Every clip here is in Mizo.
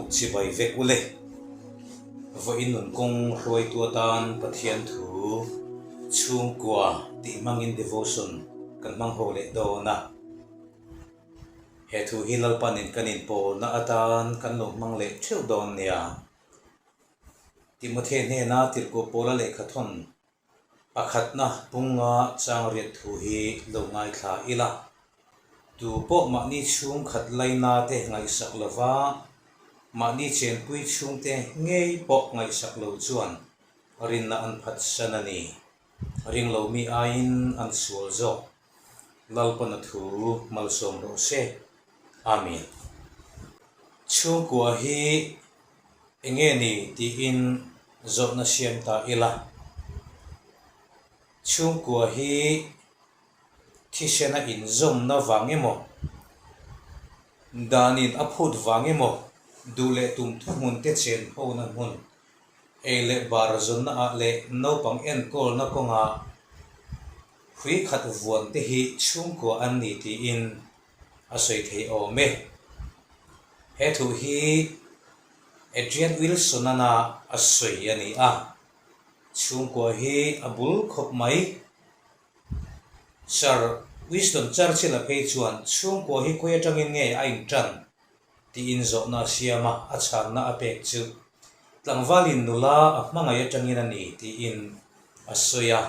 buk chibai vek u le. Vawiin nun kawng hruaitu atan Pathian thu chhungkua tih hmangin devotion kan hmang ho leh dawn a. He thu hi Lalpanin kan inpawlna atan kan lo hmang leh theuh dawn nia. Timothea hnena tirhkoh pawla lehkhathawn Pakhatna punga changriat thu hi lo ngaithla ila, tu pawh mahni chhungkhat laina te ngaihsak lova, mahni chenpui chhungte ngei pawh ngaihsak lo chuan rinna an phatsan a ni. Ringlo mi aiin an sual zawk. Lalpana thu malsawm rawh se. Amen. Chhungkua hi Enge ni tiin zawhna siam ta ila. Chhungkua hi thisena inzawmna vang emaw, danin a phut vang emaw duh leh tum thuhmun te chen hona hmun, ei leh bar zawnna ah leh naupang enkawlna kawngah hrui khat vuan te hi chhungkua an ni tiin a sawi thei awm e. He thu hi Adrian Wilson-ana a sawi a ni a, chhungkua hi a bul khawp mai. Sir Winston Churchill-a phei chuan chhungkua hi khawi atangin nge a intan tiin zawhna a siam a, a chhanna a pek chu tlangvalin nula a hmangaih atangin a ni tiin a sawi a.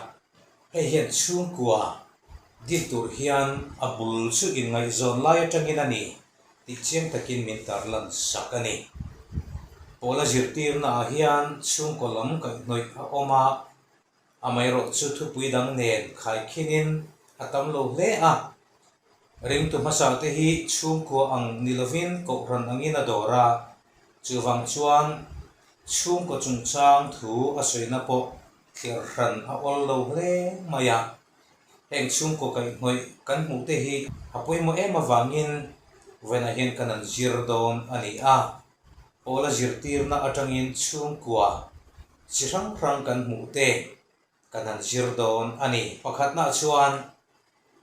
Hei hian chhungkua din tur hian a bul chu inngaihzawn lai atangin a ni tih chiang takin min tarlan sak a ni. Pawla zirtirna ah hian chhungkaw lam kaihhnawih a awm a, amaherawh chu thupui dang nen khaikhinin a tam lo hle a. Ringtu hmasa te hi chhungkua ang ni lovin kohhran angin a dawr a, chuvang chuan chhungkaw chungchang thu a sawina pawh Thlir hran a awl lo hle mai a, heng chhungkaw kaihhnawih kan hmuh te hi a pawimawh em avangin vawiinah hian kan an zir dawn a ni a, Pawla zirtirna atangin chhungkua chi hrang hrang kan hmuh te kan han zir dawn a ni. Pakhatnaah chuan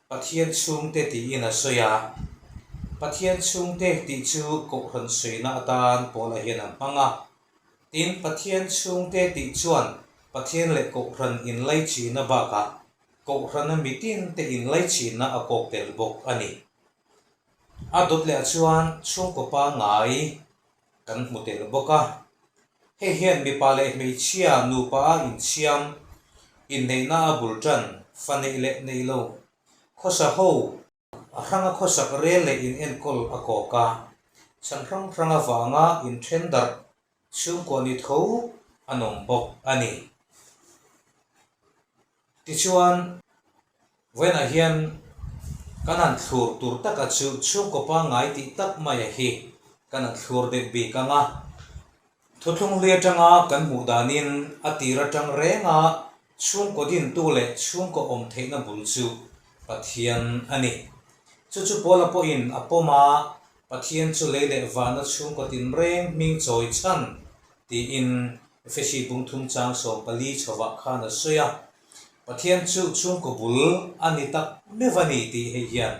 Pathian chhungte tiin a sawi a, Pathian chhungte tih chu Kohhran sawina atan Pawla hian a hmang a, Tin, Pathian chhungte tih chuan Pathian leh Kohhran inlaichina bakah Kohhrana mitinte inlaichina a kawk tel bawk a ni. A dawt leh chuan chhungkaw pangngai kan hmu tel bawk a. Hei hian mipa leh hmeichhia nupa a inchhiam, inneihna a bul tan, fa neih leh neih lo, khawsa ho, A hranga khawsak rel leh in enkawl a kawk a, chhan hrang hrang avanga in then darh chhungkaw ni tho a nawm bawk a ni. Tichuan, vawiinah hian kan han thlur tur taka chu chhungkaw pangngai tih tak maia hi kan han thlur deuh bik ang a. Thuthlung hlui atanga kan hmuh danin a tir atang renga chhungkaw dintu leh chhungkaw awm theihna bul chu Pathian a ni. Chu chu Paula pawhin a pawm a, Pathian chu lei leh vana chhungkaw tinreng hming chawi chhan tiin Efesi bungthum chang 14 chhovah khan a sawi a. Pathian chu chhungkaw bul a ni tak meuh a ni tih hei hian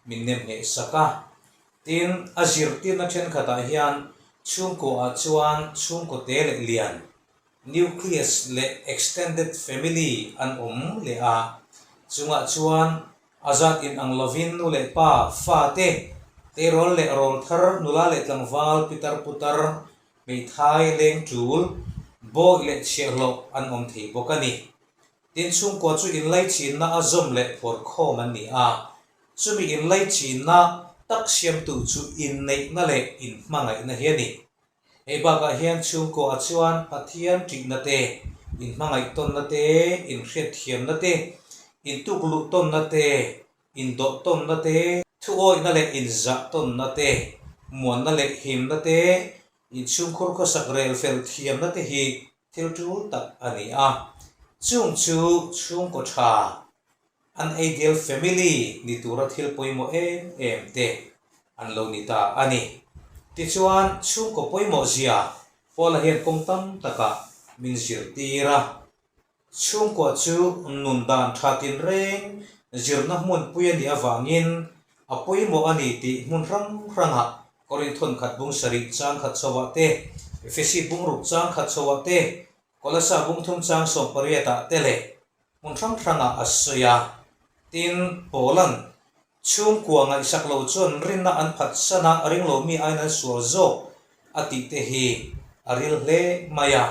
min nem ngheh sak a. Tin, a zirtirna thenkhatah hian chhungkuaah chuan chhungkaw te leh lian, nucleus leh extended family an awm leh a, chungah chuan a zat inang lovin nu leh pa, fa te, tleirawl leh rawl thar, nula leh tlangval, pitar putar, hmeithai, leng tul, bawih leh chhiahhlawh an awm thei bawk a ni. Tin, chhungkua chu inlaichinna a zawm leh phawrkhawm an ni a, Chumi inlaichinna tak siamtu chu inneihna leh inhmangaihna hi a ni. Hei bakah hian chhungkuaah chuan Pathian ṭihna te, inhmangaih tawnna te, inhriatthiamna te, intukluh tawnna te, indawh tawnna te, thuawihna leh inzah tawnna te, muanna leh himna te, inchhungkhur khawsak rel fel thiamna te hi thil ṭul tak a ni a. Chung chu chhungkaw ṭha An ideal family ni tura thil pawimawh em em te an lo ni ta a ni. Tichuan, chhungkaw pawimawh zia Paula hian kawng tam takah min zirtir a. Chhungkua chu nun dan tha tinreng zirna hmunpui a nih avangin a pawimawh a ni tih hmun hrang hrangah. Korinth thawnkhat bung sarih chang khat chhoah te, Efesi bung ruk chang khat chhoah te, Kolasa bung thum chang 18 ah te leh hmun hrang hrangah a sawi a. Tin, Paula'n chhungkua ngaihsak lo chuan rinna an phatsan a, ringlo mi aiin an sual zawk a tih te hi a ril hle mai a.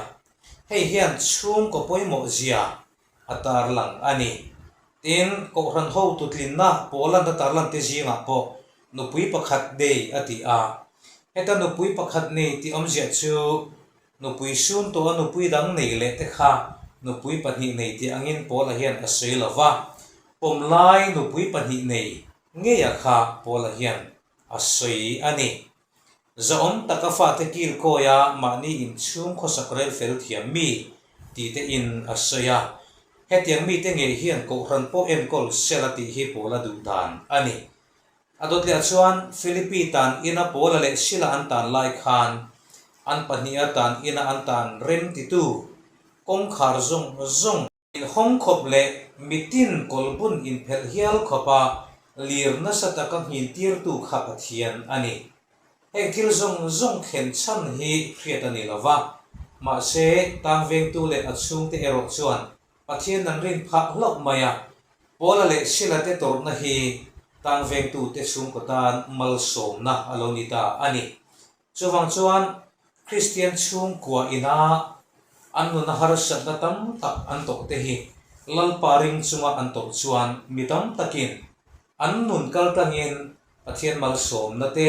Hei hian chhungkaw pawimawh zia a tarlang a ni. Tin, Kohhran hotu tlinna Paula'n a tarlan te zingah pawh nupui pakhat nei a ti a. Heta nupui pakhat nei tih awmzia chu Nupui sun tawh a nupui dang nei leh te kha nupui pahnih nei tih angin Paula hian a sawi lo va, pawm lai nupui pahnih nei ngeia kha Paula hian a sawi a ni. Zahawm taka fate kil kawia mahni inchhung khawsak rel fel thiam mi ti te in a sawi a, hetiang mite ngei hian kohhran pawh enkawl sela tih hi Paula duh dan a ni. A dawtliah chuan Philippi tan ina Paula leh Sila an tan lai khan an pahniha tan ina an tan rem titu kawngkhar zawng zawng inhawng khawp leh mitin kawlbun inphelh hial khawpa lir nasa taka nghintirtu kha Pathian a ni. Heng thil zawng zawng thlen chhan hi hriat a ni lo va, mahse tang vengtu leh a chhungte erawh chuan Pathian an rin phah hlauh mai a, Paula leh Sila te tawrhna hi tang vengtute chhungkaw tan malsawmna a lo ni ta a ni. Chuvang chuan Kristian chhungkua ina an nuna harsatna tam tak an tawhte hi Lalpa ring chunga an tawh chuan mi tam takin an nun kal tlangin Pathian malsawmna te,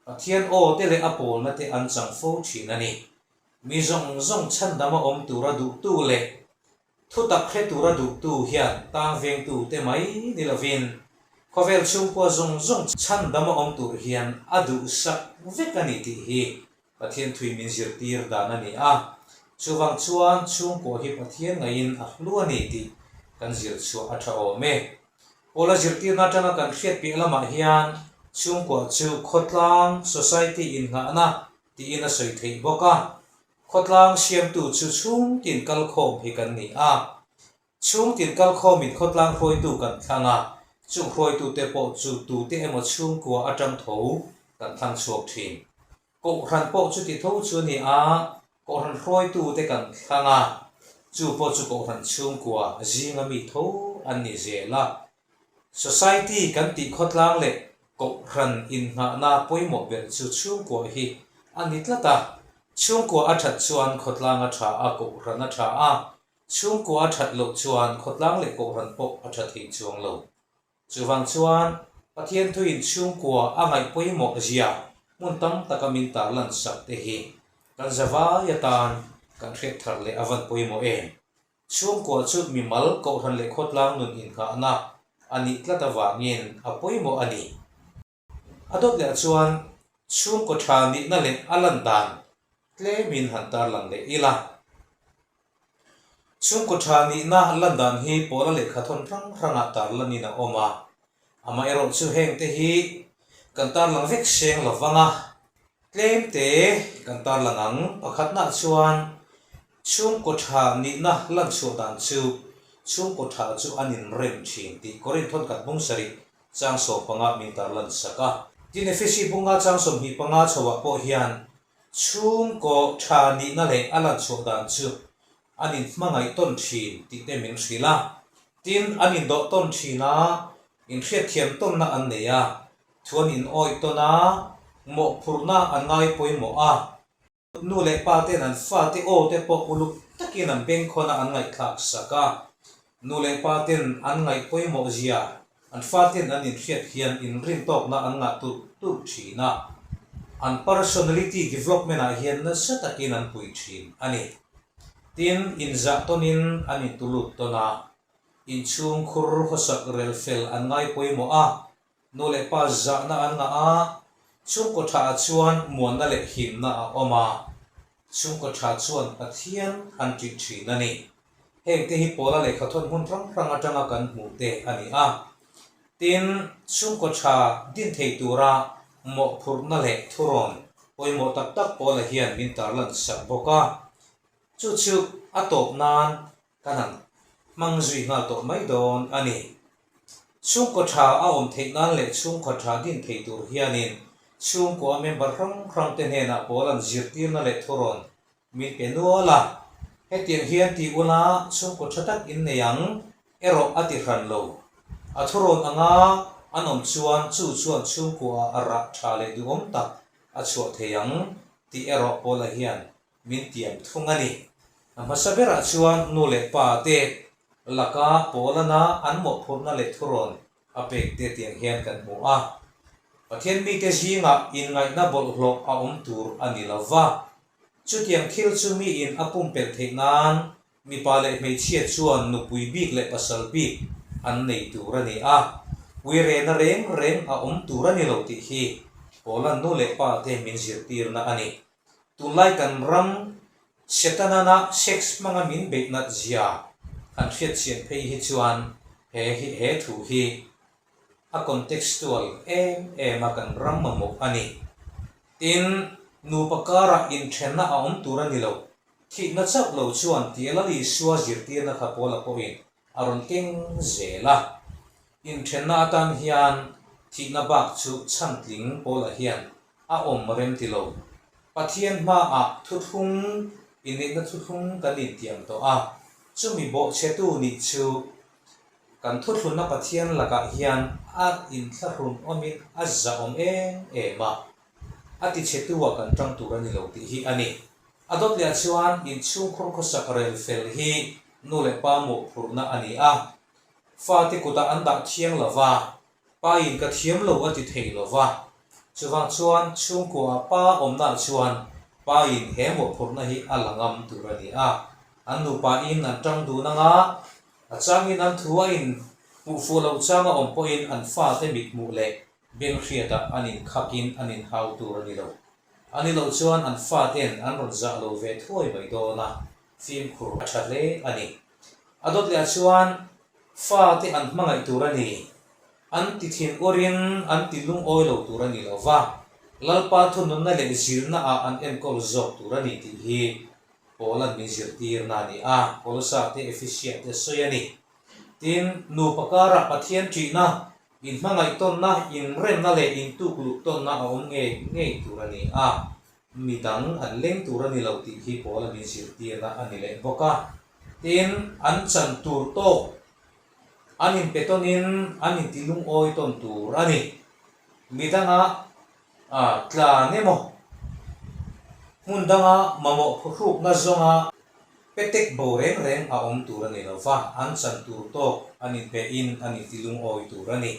Pathian aw te leh a pawlna te an chang fo thin a ni. Mi zawng zawng chhandama awm tura duhtu leh Thutak hre tura duhtu hian tang vengtu te mai ni lovin khawvel chhungkua zawng zawng chhandama awm tur hian a duhsak vek a ni tih hi Pathian thui min zirtir dan a ni a. Chuvang chuan chhungkua hi Pathian ngaiin a hlu a ni tih kan zir chhuah a tha awm e. Paula zirtirna atanga kan hriat piah lamah hian chhungkua chu khawtlang, society, innghahna tiin a sawi theih bawk a. Khawtlang siamtu chu chhungtin kalkhawm hi kan ni a. Chhungtin kalkhawmin khawtlang hruaitu kan thlang a, chung hruaitute pawh chu tute emaw chhungkua atang tho kan thlang chhuak thin. Kohhran pawh chuti tho chu a ni a, kohhran hruaitute kan thlang a, chu pawh chu kohhran chhungkua zinga mi tho an ni zel a. Society kan tih khawtlang leh kohhran innghahna pawimawh ber chu chhungkua hi a ni tlat a. Chhungkua a that chuan khawtlang a tha a, kohhran a tha a. Chhungkua a that loh chuan khawtlang leh kohhran pawh a tha thei chuang lo. Chuvang chuan Pathian thuin chhungkua a ngaih pawimawh zia hmun tam taka min tarlan sak te hi kan zavai atan kan hriat thar leh a van pawimawh em? Chhungkua chu mimal kohhran leh khawtlang nun inghahna a nih tlat avangin a pawimawh a ni. A dawt leh chuan chhungkaw tha nihna leh a lan dan tlemin han tarlang leh ila. Chhungkaw tha nihna lan dan hi Pawla lehkha thawn hrang hrangah tarlanin a awm a. Amaherawh chu hengte hi kan tarlang vek seng lo vang a, tlemte kan tarlang ang. Pakhatnaah chuan Chhungkaw tha nihna lan chhuah dan chu chhungkaw tha chu an inrem thin tih Korinth thawnkhat bung sarih chang 15 min tarlan sak a. Tin, Efesi bunga chang 25 chhoah pawh hian chhungkaw tha nihna leh a lan chhuah dan chu an inhmangaih tawn thin tih te min hrilh a. Tin, an indawh tawn thin a, inhriatthiam tawnna an nei a, thu an inawih tawn a, mawhphurhna an ngai pawimawh a. Nu leh pa ten an fate aw te pawh uluk takin an bengkhawn a an ngaihthlak sak a. Nu leh pa ten an ngaih pawimawh zia an faten an inhriat hian inrintawkna an ngah turh turh thin a. An personality development ah hian nasa takin an pui thin a ni. Tin, inzah tawnin an intulut tawn a. Inchhungkhur khawsak rel fel an ngai pawimawh a. Nu leh pa zahna an ngah a, chhungkaw thaah chuan muanna leh himna a awm a, chhungkaw tha chuan Pathian an ṭih ṭhin a ni. Hengte hi Paula lehkha thawn hmun hrang hrang aṭanga kan hmuh te a ni a. Tin, chhungkaw tha din thei tura mawhphurhna leh thurawn pawimawh tak tak Paula hian min tarlan sak bawk a. Chu chu a tawp nan Kan han hmang zui nghal tawh mai dawn a ni. Chhungkaw tha a awm theih nan leh chhungkaw tha din thei tur hianin Chhungkua member hrang hrang te hnenah Paula'n zirtirna leh thurawn min pe nual a. Hetiang hian ti ula chhungkaw tha tak in nei ang erawh a ti hran lo. A thurawn anga an awm chuan chu chuan chhungkuaah a rah tha leh duhawm tak a chhuah thei ang tih erawh Paula hian min tiam thung a ni. A hmasa berah chuan nu leh pa te laka Paulana an mawhphurhna leh thurawn a pek te tiang hian kan hmu a. Pathian mite zingah inngaihna bawlhhlawh a awm tur a ni lo va. Chutiang thil chu miin a pumpelh theih nan mipa leh hmeichhia chuan nupui bik leh pasal bik an nei tur a ni a. Uirena reng reng a awm tur a ni lo tih hi Paula'n nu leh pa te min zirtirna a ni. Tunlai kan ram Setanana sex hmanga min beih nat zia han hriat chian phei hi chuan he hi he thu hi a contextual em em a kan ram mamawh a ni. Tin, nupa karah inthenna a awm tur a ni lo. Thihna chauh lo chuan tia Lal Isua zirtirna kha Paula pawhin a rawn keng zel a. Inthenna atan hian thihna bak chu chhantling Paula hian a awm rem ti lo. Pathian hmaah thuthlung, inneihna thuthlung kan intiam tawh a, chumi bawhchhetu nih chu kan thuthlunna Pathian lakah hian a inthlahrun awmin a zahawm em em a, a tichhetu-ah kan tang tur a ni lo tih hi a ni. A dawt leh chuan inchhungkhur khawsak rel fel hi nu leh pa mawhphurhna a ni a, fate kutah an dah thiang lo va, Pain ka thiam lo a ti thei lo va, chuvang chuan chhungkuaah pa awmnaah chuan pain he mawhphurhna hi a la ngam tur a ni a. An nupain an tang dun anga, a changin an thu a in hmuh fuh loh changa awm pawhin an fate mithmuh leh beng hriatah an inkhakin an inhau tur a ni lo. A ni loh chuan an fate'n an rawn zah lo ve thuai mai dawn a, fimkhur a tha hle a ni. A dawt leh ah chuan fate an hmangaih tur a ni. An ti thin urin an ti lungawi lo tur a ni lo va, Lalpa thununna leh zirna ah an enkawl zawk tur a ni tih hi Paula'n min zirtirna a ni a, Kolosa te Efesia te sawi a ni. Tin, nupa karah Pathian ṭihna, inhmangaih tawnna, inremna leh intukluh tawnna a awm ngei ngei tur a ni a. Mi dang an leng tur a ni lo tih hi Paula min zirtirna a ni leh bawk a. Tin, an chan tur tawk an inpe tawnin an inti lungawi tawn tur a ni. Mi danga tlan emaw, hmun danga mamawh phuhrukna zawnga petek bo reng reng a awm tur a ni lo va, an chan tur tawk an inpein an inti lungawi tur a ni.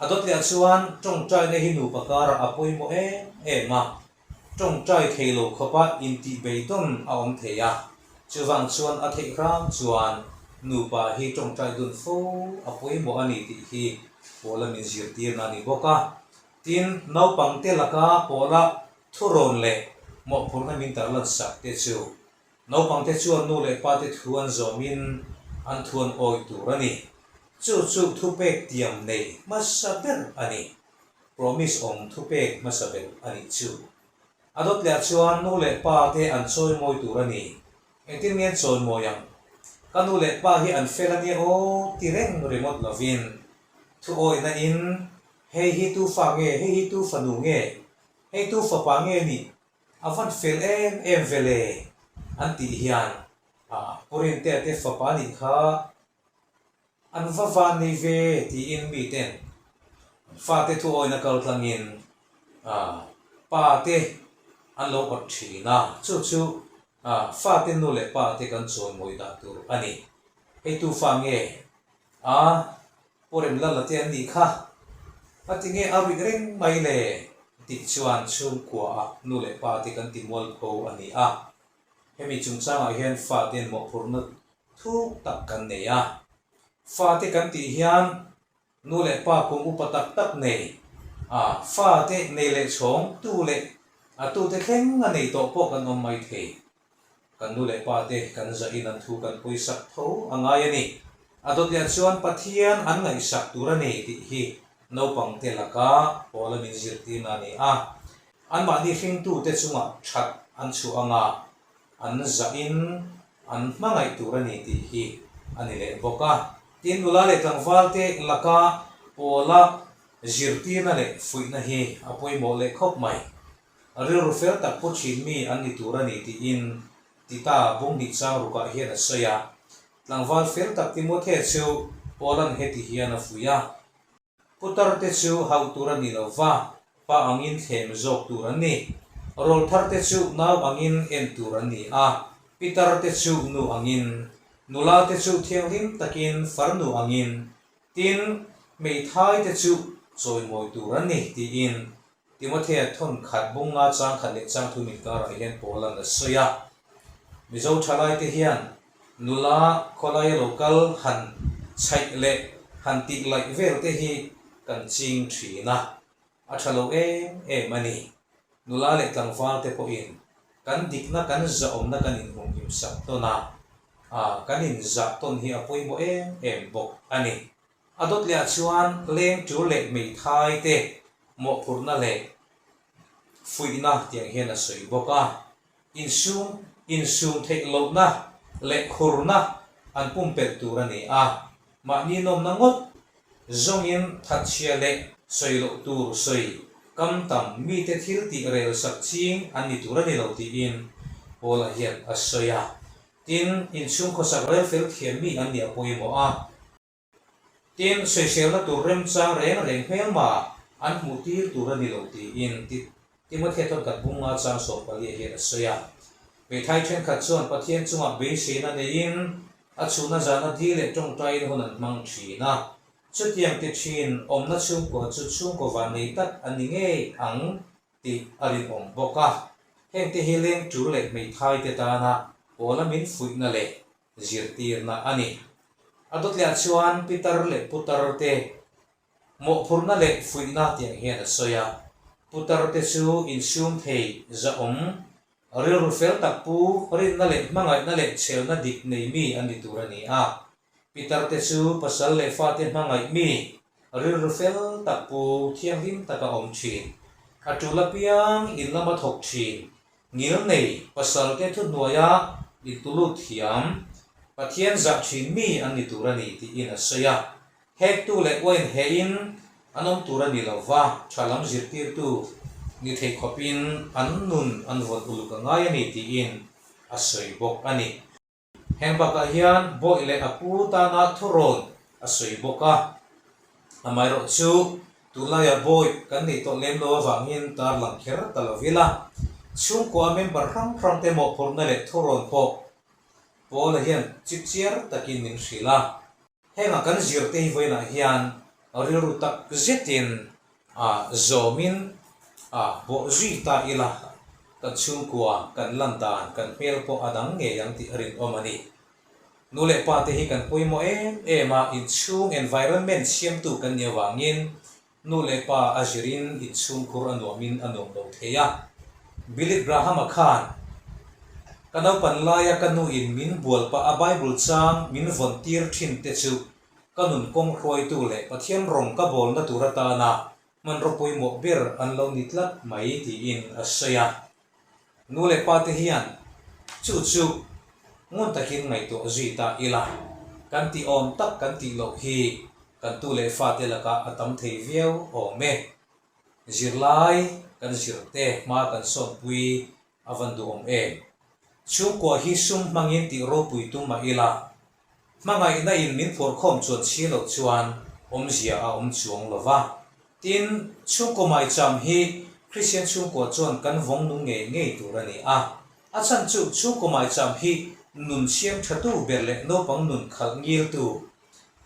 A dawtliah chuan tawngtaina hi nupa karah a pawimawh em em a, tawngtai thei lo khawpa intihbeidawn a awm thei a, chuvang chuan a theih hram chuan nupa hi tawngtai dun fo a pawimawh a ni tih hi Paula min zirtirna a ni bawk a. Tin, naupangte laka Paula thurawn leh mawhphurhna min tarlansak te chu Naupangte chuan nu leh pate thu an zawmin an thu an awi tur a ni. Chu chu thupek tiam nei hmasa ber a ni. Promise awm thupek hmasa ber a nih chu. A dawt leh chuan nu leh pate an chawimawi tur a ni. Engtin nge an chawimawi ang? Ka nu leh pa hi an fel a nia aw ti reng ringawt lovin thu awihna in hei hi tu fa nge, hei hi tu fanu nge, hei tu fapa nge nih A van fel em em ve le an tih hian Purintea te fapa nih kha an va van nei ve tiin miten fate thu awina kal tlangin pa te an lo awt thin a, chu chu fate nu leh pa te kan chawimawi dah tur a ni. Hei tu fa nge a Pu Remlala te an nih kha. A ti nge a ruih reng mai le? Tih chuan chhungkuaah nu leh pa te kan ti mualpho a ni a. Hemi chungchangah hian fate'n mawhphurhna thuk tak kan nei a. Fate kan tih hian nu leh pa kum upa tak tak nei a, fate nei leh chhawng tu leh a tute thleng a nei tawh pawh kan awm mai thei. Kan nu leh pa te kan zahin an thu kan pawisak tho a ngai a ni. A dawtliah chuan Pathian an ngaihsak tur a ni tih hi naupangte laka Paula min zirtirna a ni a. Anmahni hringtute chungah that an chhuah anga an zahin an hmangaih tur a ni tih hi a ni leh bawk a. Tin, nula leh tlangvalte laka Paula Zirtirna leh fuihna hi a pawimawh leh khawp mai. Rilru fel tak pu thin mi an ni tur a ni tiin Tita bunghnih chang rukah hian a sawi a. Tlangval fel tak Timothea chu Paula'n heti hian a fuih a. Putar te chu hauh tur a ni lo va, pa angin thlem zawk tur an ni. Rawlthar te chu nau angin en tur an ni a, pitar te chu nu angin, nula te chu thianghlim takin farnu angin, tin, hmeithai te chu chawimawi tur an ni, tiin Timothea thawnkhat bunga changkhat leh changthum inkarah hian Paula'n a sawi a. Mizo thalaite hian nula khawlaia lo kal han chhaih leh han tih laih vel te hi kan ching thin a, a tha lo em em a ni. Nula leh tlangval te pawhin kan dikna kan zahawmna kan inhumhim sak tawn a, kan inzah tawn hi a pawimawh em em bawk a ni. A dawt leh ah chuan leng tul leh hmeithai te mawhphurhna leh fuihna tiang hian a sawi bawk a. Insum insum theih lohna leh khurna an pumpelh tur a ni a, mahni nawmna ngawt zawngin thatchhia leh sawi loh tur sawi kam tam mite thil tih rel sak ching an ni tur a ni lo tiin Paula hian a sawi a. Tin, inchhung khawsak rel fel thiam mi an nih a pawimawh a. Tin, sawiselna tur remchang reng reng hmelma an hmuh tir tur a ni lo tiin Timothea thawnkhat bunga chang 14 hian a sawi a. Hmeithai thenkhat chuan Pathian chungah beiseina neiin a chhuna zana di leh tawngtaiin hun an hmang thin a. Chutiang ti thin awmna chhungkua chu chhungkaw van nei tak a ni ngei ang tih a rinawm bawk a. Hengte hi leng tul leh hmeithai te tana Paula min fuihna leh zirtirna a ni. A dawtliah chuan pitar leh putar te mawhphurhna leh fuihna tiang hian a sawi a, putar te chu insum thei zahawm, rilru fel tak pu, rinna leh hmangaihna leh chhelna dik nei mi an ni tur a ni a. Pitar te chu pasal leh fate hmangaih mi, rilru fel tak pu, thianghlim taka awm thin, a tul apiang in lama thawk thin, Ngilnei pasalte thuhnuaia intulut thiam, Pathian zah thin mi an ni tur a ni tiin a sawi a. Hektu leh uain hehin an awm tur a ni lo va, tha lam zirtirtu ni thei khawpin an nun an vawn uluk a ngai a ni tiin a sawi bawk a ni. Heng bakah hian bawih leh a pu tana thurawn a sawi bawk a, amaherawh chu tunlaiah bawih kan neih tawh lem lo avangin tarlang kher ta lo ila, chhungkua member hrang hrang te mawhphurhna leh thurawn pawh Paula hian chipchiar takin min hrilh a. Hengah kan zirte hi vawiinah hian rilru tak zetin zawmin bawh zui ta ila, kan chhungkua, kan lan dan, kan hmel pawh a dang ngei ang tih a rinawm a ni. Nu leh pa te hi kan pawimawh em em a, inchhung environment siamtu kan nih avangin Nu leh pa a zirin inchhungkhur a nuamin a nuam lo thei a. Billy Graham-a khan, Ka naupan laia ka nuin min bual pah a Bible chang min vawn tir thin te chu ka nun kawng hruaitu leh Pathian rawng ka bawlna tur atana hmanraw pawimawh ber an lo ni tlat mai tiin a sawi a. Nu leh pa te hian chu chu ngun takin ngaihtuah zui ta ila, kan tih awm tak kan tih loh hi kan tu leh fate lakah a tam thei viau awm e. Zirlai kan zirte hma kan sawnpui a van duhawm em. Chhungkua hi sum hmangin tih ropui tum mah ila, Hmangaihna in min phurkhawm chuan chhi loh chuan awmzia a awm chuang lo va. Tin, chhungkaw maicham hi Kristian chhungkua chuan kan vawng nung ngei ngei tur a ni a. A chhan chu chhungkaw maicham hi nun siam thatu ber leh naupang nun khalh ngiltu,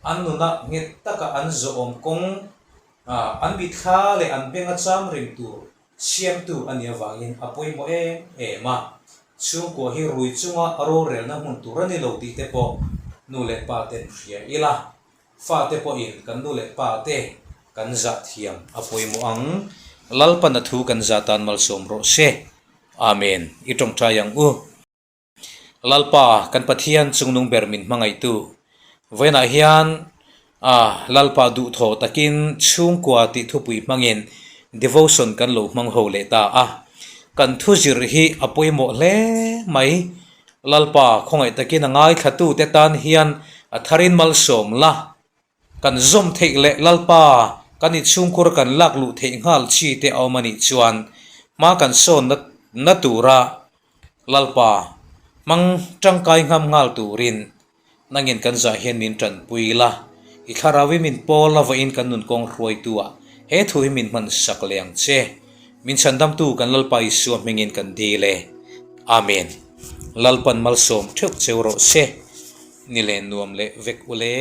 an nuna nghet taka an zawhawm kawng, an mithla leh an benga cham reng tur Siamtu a nih avangin a pawimawh em em a, chhungkua hi rui chunga rorelna hmun tur a ni lo tih te pawh nu leh pa ten hria ila, fate pawhin kan nu leh pa te kan zah thiam a pawimawh ang. Lalpan a thu kan zah tan malsawm rawh se. Amen. I tawngtai ang u. Lalpa, kan Pathian chungnung ber min hmangaihtu. Vawiinah hian a Lalpa duhthawh takin chhungkua tih thupui hmangin devotion kan lo hmang ho leh ta a. Kan thu zir hi a pawimawh hle mai. Lalpa khawngaih takin a ngaithlatute tan hian a tharin malsawm la. Kan zawm theih leh Lalpa Kan inchhungkhur kan lak luh theih nghal chi te a awm a nih chuan hma kan sawn na tura Lalpa hmang tangkai ngham nghal turin nangin kan zah hian min tanpui la, i thlarau i min pawl avain kan nun kawng hruaitu ah he thu hi min hman sak leh ang che. Min chhandamtu kan Lalpa Isua hmingin kan dil e. Amen. Lalpan malsawm theuh cheu rawh se. Ni leh nuam leh vek ule.